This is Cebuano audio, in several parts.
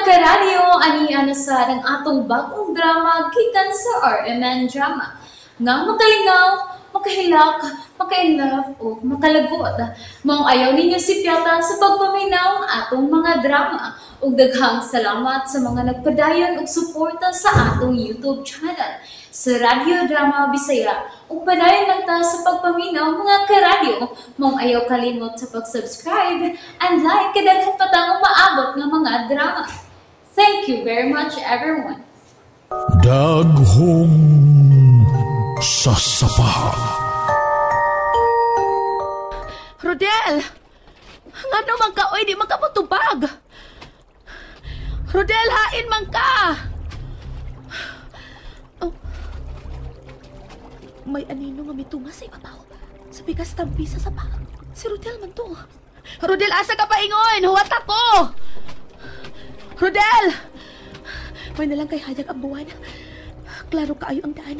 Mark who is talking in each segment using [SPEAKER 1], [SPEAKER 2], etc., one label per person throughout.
[SPEAKER 1] Karadyo, ani ana sa ang atong bagong drama gikan sa RMN Drama. Nga makalingaw, makahilak, maka-inlove o makalagot. Maong ayaw ninyo sipyata sa pagpaminaw ang atong mga drama. Ug daghang salamat sa mga nagpadayon og suporta sa atong YouTube channel sa Radyo Drama Bisaya. Ug padayon lang ta sa pagpaminaw mga karadyo. Maong ayaw kalimot sa pag-subscribe and like kay daghan pa tang umaabot nga mga drama. Thank you very much, everyone.
[SPEAKER 2] Daghong sa sapa.
[SPEAKER 3] Rodel! Ngano man ka, oy, di man ka motubag. Rodel, hain man ka! Oh. May anino nga mitunga sa ibabaw. Sa bigas tampi sa sapa. Si Rodel man to. Rodel, asa ka paingon? Huwat ako! Rodel! May nalang kay hayag ang buwan. Klaro kaayo ang daan.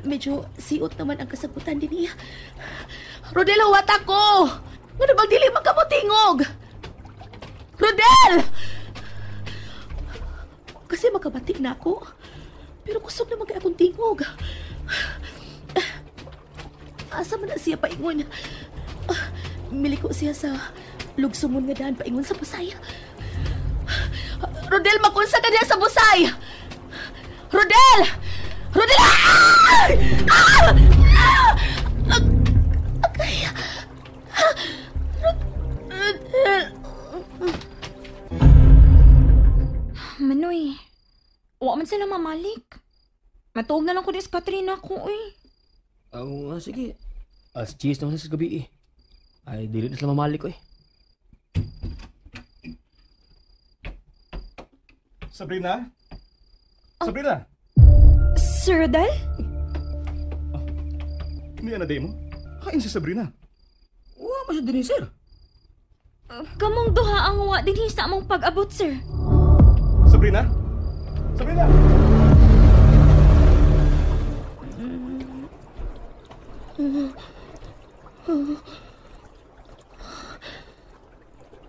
[SPEAKER 3] Medyo siot naman ang kasagutan din niya. Rodel, huwat ako! Ngano bang dili man ka motingog? Rodel! Kasi makabati na ako. Pero kusog naman kay akong tingog. Asa man na siya paingon? Miliko siya sa lugsumon nga daan paingon sa Busay. Rodel, makunsa ka diya sa Busay! Rodel! Rodel! Ah! Ah! Ah! Okay. Rodel!
[SPEAKER 4] Manoy, wa man sila mamalik. Matuog na lang ko di sa Katrina ko, uy.
[SPEAKER 5] Sige. As cheese naman sa gabi, eh. Ay, dili na sila mamalik, eh.
[SPEAKER 6] Sabrina? Sabrina?
[SPEAKER 4] Sir Rodel?
[SPEAKER 6] Hindi na day mo? Kain si Sabrina.
[SPEAKER 5] Wa man siya dinhi, sir.
[SPEAKER 4] Kamong duha ang wa dinhi sa among pag-abot, sir.
[SPEAKER 6] Sabrina? Sabrina!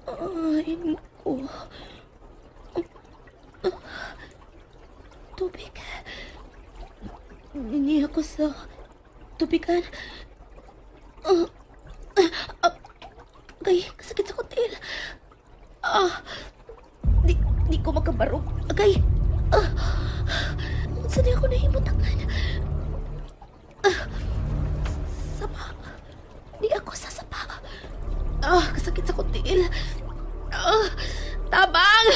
[SPEAKER 3] Ay, ko. Tubig. Ningi ako sa tubigan. Agay, kasakit sa kutil. Di ko makabarog. Agay. Saan ako nahimutangan? Sapa. Di ako sasapa. Kasakit sa kutil. Tabang!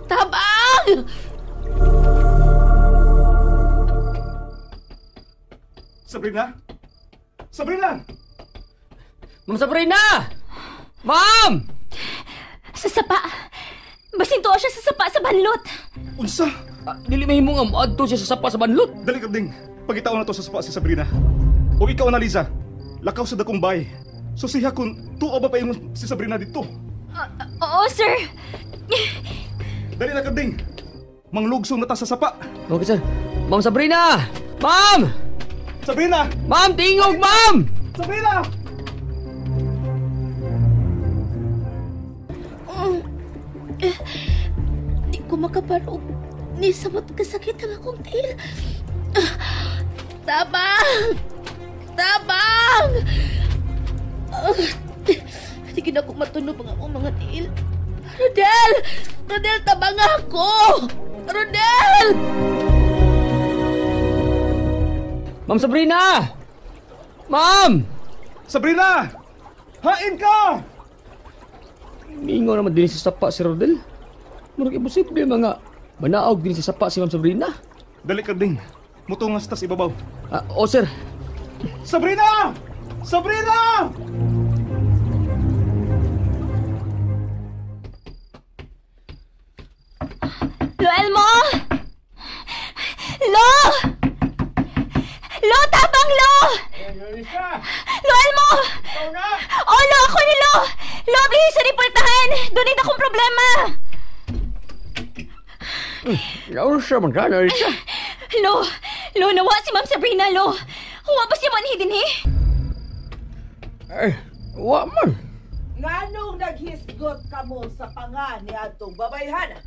[SPEAKER 3] Tabang!
[SPEAKER 6] Sabrina? Sabrina!
[SPEAKER 5] Ma'am Sabrina! Ma'am!
[SPEAKER 4] Sa sapa. Basin tuwa siya sa sapa sa banlot.
[SPEAKER 6] Unsa?
[SPEAKER 5] Dili mahimo nga moadto siya sa sapa sa banlot.
[SPEAKER 6] Dali karding. Pagitaon na to sa sapa si Sabrina. O ikaw, Annalisa, lakaw sa dakong bay. Susiha kung tuo ba pa ingon si Sabrina dito.
[SPEAKER 4] Oo, sir.
[SPEAKER 6] Dali na karding. Manglugsong na ta sa sapa.
[SPEAKER 5] Okay, sir. Ma'am Sabrina! Ma'am!
[SPEAKER 6] Sabrina!
[SPEAKER 5] Ma'am, tingog, ma'am!
[SPEAKER 6] Sabrina!
[SPEAKER 3] Di ko makabarog. Ni samot kasakit ang akong tiil. Tabang! Tabang! Di na ko matunog ang akong mga tiil. Rodel! Rodel, tabang ako! Rodel!
[SPEAKER 5] Ma'am Sabrina! Ma'am!
[SPEAKER 6] Sabrina! Hain ka!
[SPEAKER 5] Mingaw naman din sa sapa si Rodel. Murag imposible mga manaog din sa sapa si Ma'am Sabrina.
[SPEAKER 6] Dali ka ding. Mutungas tas ibabaw.
[SPEAKER 5] O sir.
[SPEAKER 6] Sabrina! Sabrina!
[SPEAKER 4] Lo Elmo! Lo! Lo, tabang Lo! Lo Elmo! Oh, Lo, ako ni Lo! Lo, bilis sa reportahan! Doon ay akong problema!
[SPEAKER 5] Nausa man ka, nausa.
[SPEAKER 4] Lo! Lo, nawa si Ma'am Sabrina, Lo! Huwa pa siya manhi din, eh?
[SPEAKER 5] Ay, wa man.
[SPEAKER 7] Nganong naghisgot kamo sa panga ni atong babayhana?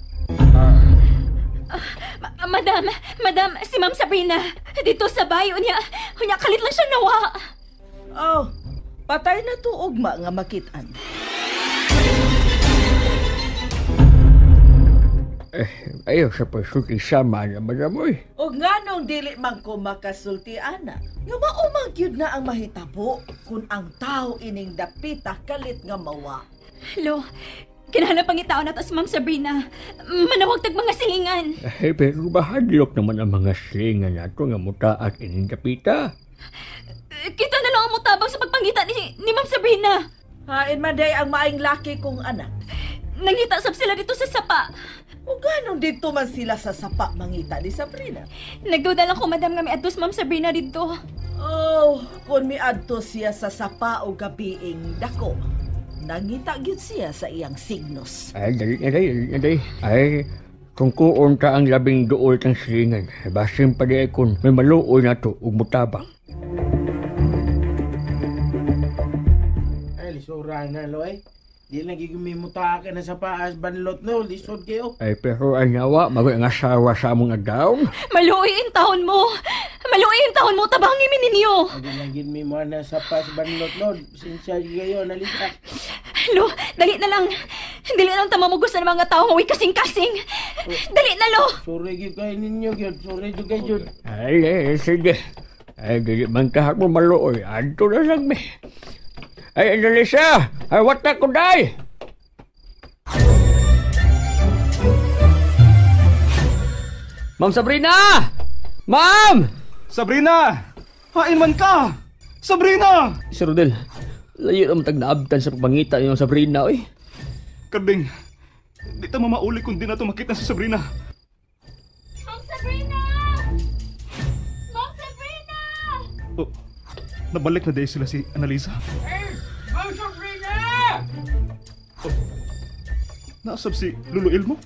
[SPEAKER 4] Madam, madam, si Ma'am Sabrina dito sa bayo niya. Unya kalit lang siya nawa.
[SPEAKER 7] Oh, patay na to ugma nga makitaan.
[SPEAKER 5] Ayaw sa pagsulti sama na, madam, oy.
[SPEAKER 7] O nganong dili man ko makasulti ana, nga maumang gyud na ang mahitabo kung ang tao ining dapita kalit nga mawa.
[SPEAKER 4] Lo, kinahanglan pangitaon nato si Ma'am Sabrina. Manawag tag mga silingan.
[SPEAKER 5] Ay, pero bahadlok naman ang mga silingan nato nga mutaat ining dapita.
[SPEAKER 4] Kita na lang ang mutabang sa pagpangita ni Ma'am Sabrina.
[SPEAKER 7] Hain man day ang maayong laki kong anak.
[SPEAKER 4] Nangita sab sila dito sa sapa.
[SPEAKER 7] O ganong dito man sila sa sapa mangita ni Sabrina?
[SPEAKER 4] Nagduda lang ko, madam, nga miadto si Ma'am Sabrina dito.
[SPEAKER 7] Oh, kung miadto siya sa sapa o gabiing dako, nangita gyud siya sa iyang signos.
[SPEAKER 5] Ay, dali na day, dali na day. Ay, kung kuon ka ang labing duol kang silingan, basin pa di kung may maluoy na to ug mutabang.
[SPEAKER 8] Ay, lisura na, Loy. Di lang gigumimuta ka na sa paas, banlot no, lisod kayo.
[SPEAKER 5] Ay, pero ay nawa, magoy ang asawa sa among agaw.
[SPEAKER 4] Maluoy ang taon mo. Maluoy ang taon mo, tabangin mi ninyo.
[SPEAKER 8] Ay, di lang gimimuha na sa paas, banlot no. Sinsya kayo, nalita.
[SPEAKER 4] Lo, dali na lang. Dali na lang tamamugos na ng mga tao nga uy kasing-kasing. Dali na, Lo.
[SPEAKER 8] Sorry gyud kayo ninyo, gyud. Sorry gyud kayo, gyud.
[SPEAKER 5] Ay, sige. Ay, dili man kahit mo maluoy. Adto na lang, me. Ay, Annalisa! Ay, what na ko, day? Ma'am Sabrina! Ma'am!
[SPEAKER 6] Sabrina! Hain man ka! Sabrina!
[SPEAKER 5] Sir Rodel, layo naman tag naabtan sa pagpangita ni Ma'am Sabrina, oy.
[SPEAKER 6] Karding, di ta mamauli kung di na to makita si Sabrina.
[SPEAKER 4] Ma'am Sabrina! Ma'am Sabrina!
[SPEAKER 6] Oh, nabalik na dahil sila si Annalisa.
[SPEAKER 5] Hey! Ma'am Sabrina!
[SPEAKER 6] Oh, naasab si Lolo Elmo?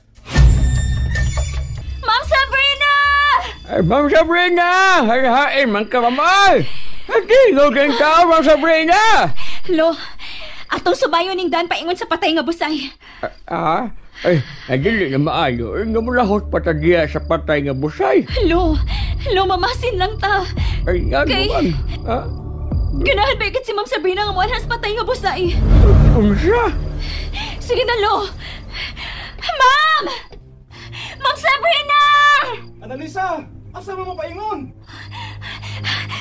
[SPEAKER 4] Ma'am Sabrina!
[SPEAKER 5] Ay, Ma'am Sabrina! Ay, hain man ka, mamay! Ay, tingog ang tao, Ma'am Sabrina!
[SPEAKER 4] Lo, atong subayon ning dan paingon sa patay nga busay.
[SPEAKER 5] Ay, dili na maayo. Ay, nga mulahot patagya sa patay nga busay.
[SPEAKER 4] Lo, lo, mamasin lang ta.
[SPEAKER 5] Ay, nga naman. Ha?
[SPEAKER 4] Ganahan ba ikit si Ma'am Sabrina nga muanhas patay nga busay?
[SPEAKER 5] Unsa?
[SPEAKER 4] Sige na, Lo. Ma'am! Ma'am Sabrina!
[SPEAKER 6] Annalisa! Asa mo paingon?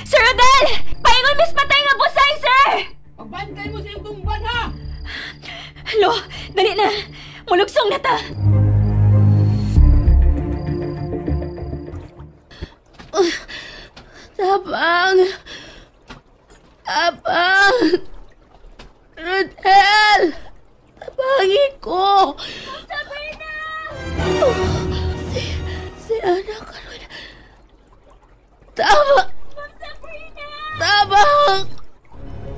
[SPEAKER 4] Sir Rodel! Paingon mis patay nga busay, sir!
[SPEAKER 5] Pagbantay mo sa iyong tumban, ha?
[SPEAKER 4] Lo, dali na. Mulugsong na ta.
[SPEAKER 3] Tapang! Tapang! Rodel! Tapangin ko!
[SPEAKER 4] Sabrina!
[SPEAKER 3] Oh, si Ana karon. Tama!
[SPEAKER 4] Sabrina!
[SPEAKER 3] Tabang!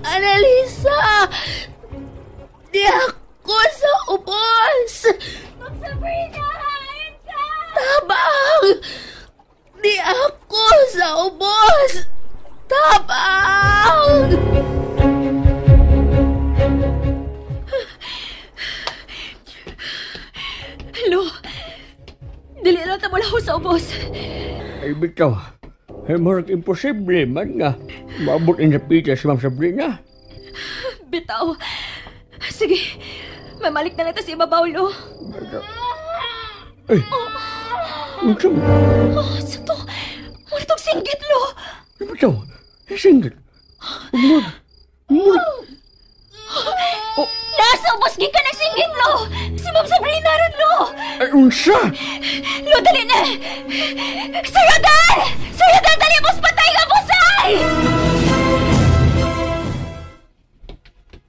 [SPEAKER 3] Annalisa! Di ako sa ubos!
[SPEAKER 4] Ma'am Sabrina! Hain ka!
[SPEAKER 3] Tabang! Di ako sa ubos! Tabang!
[SPEAKER 4] Lo, dili lang ta mula ko sa ubos.
[SPEAKER 5] Ay, bitaw. Ay, murag imposible man nga maabot ang napita si Ma'am Sabrina.
[SPEAKER 4] Bitaw. Sige, mamalik na lang ta sa ibabaw, Lo.
[SPEAKER 5] Ay, unsa mo?
[SPEAKER 4] Oh, sa to? Mura tong singgit, Lo.
[SPEAKER 5] Ay, bitaw. Ay, singgit. Murag, murag.
[SPEAKER 4] Oh. Nasa ubos gikan ang singgit, Lo. Si Ma'am Sabrina ron, Lo.
[SPEAKER 5] Ay, unsa?
[SPEAKER 4] Lo, dali na. Sir Rodel! Sir Rodel, dali mo patay nga busay!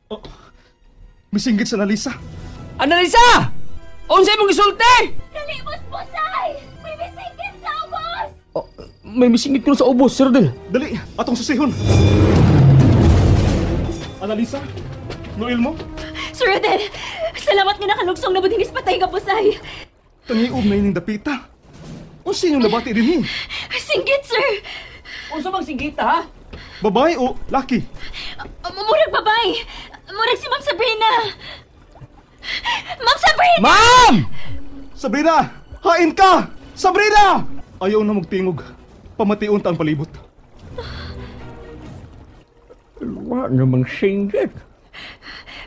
[SPEAKER 6] Oh, misinggit sa Annalisa.
[SPEAKER 5] Annalisa! Unsay mong gisulti?
[SPEAKER 4] Dali mo busay! May misinggit sa ubos!
[SPEAKER 5] Oh, may misingit ko sa ubos, Sir Rodel.
[SPEAKER 6] Dali, atong susihon. Annalisa? Noel mo?
[SPEAKER 4] Sir Rodel, salamat nga nakalugsong na budinis patay nga busay.
[SPEAKER 6] Tangiog na ining dapita. Unsa inyong nabati din eh?
[SPEAKER 4] Singgit, sir!
[SPEAKER 5] Unsa bang singgita, ha?
[SPEAKER 6] Babae o laki?
[SPEAKER 4] Murag babae. Murag si Ma'am Sabrina. Ma'am Sabrina!
[SPEAKER 5] Ma'am!
[SPEAKER 6] Sabrina! Hain ka! Sabrina! Ayaw na magtingog. Pamation ta ang palibot.
[SPEAKER 5] Wa namang singgit.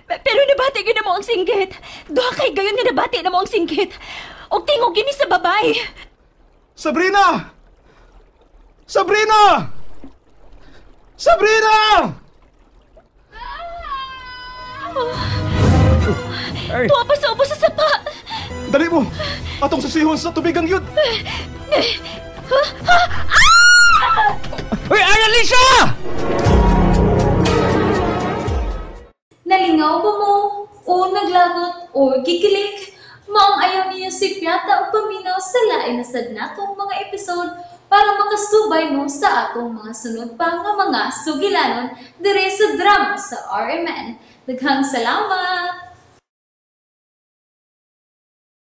[SPEAKER 4] Pero nabati gyud namo ang singgit. Duha kay gayon nga nabati namo ang singgit. Og tingog gini sa babay.
[SPEAKER 6] Sabrina! Sabrina! Sabrina!
[SPEAKER 5] Ay.
[SPEAKER 4] Tuwa pa sa ubos sa sapa.
[SPEAKER 6] Dali mo! Atong susihon sa tubigang yun!
[SPEAKER 5] Uy, Annalisa!
[SPEAKER 1] Nalingaw ba mo? O naglagot o gikilig? Maong ayaw niyo si Piata o paminaw sa lain na sad natong mga episode para makasubay mo sa atong mga sunod pa nga mga sugilanon dire sa drama sa RMN. Daghang salamat!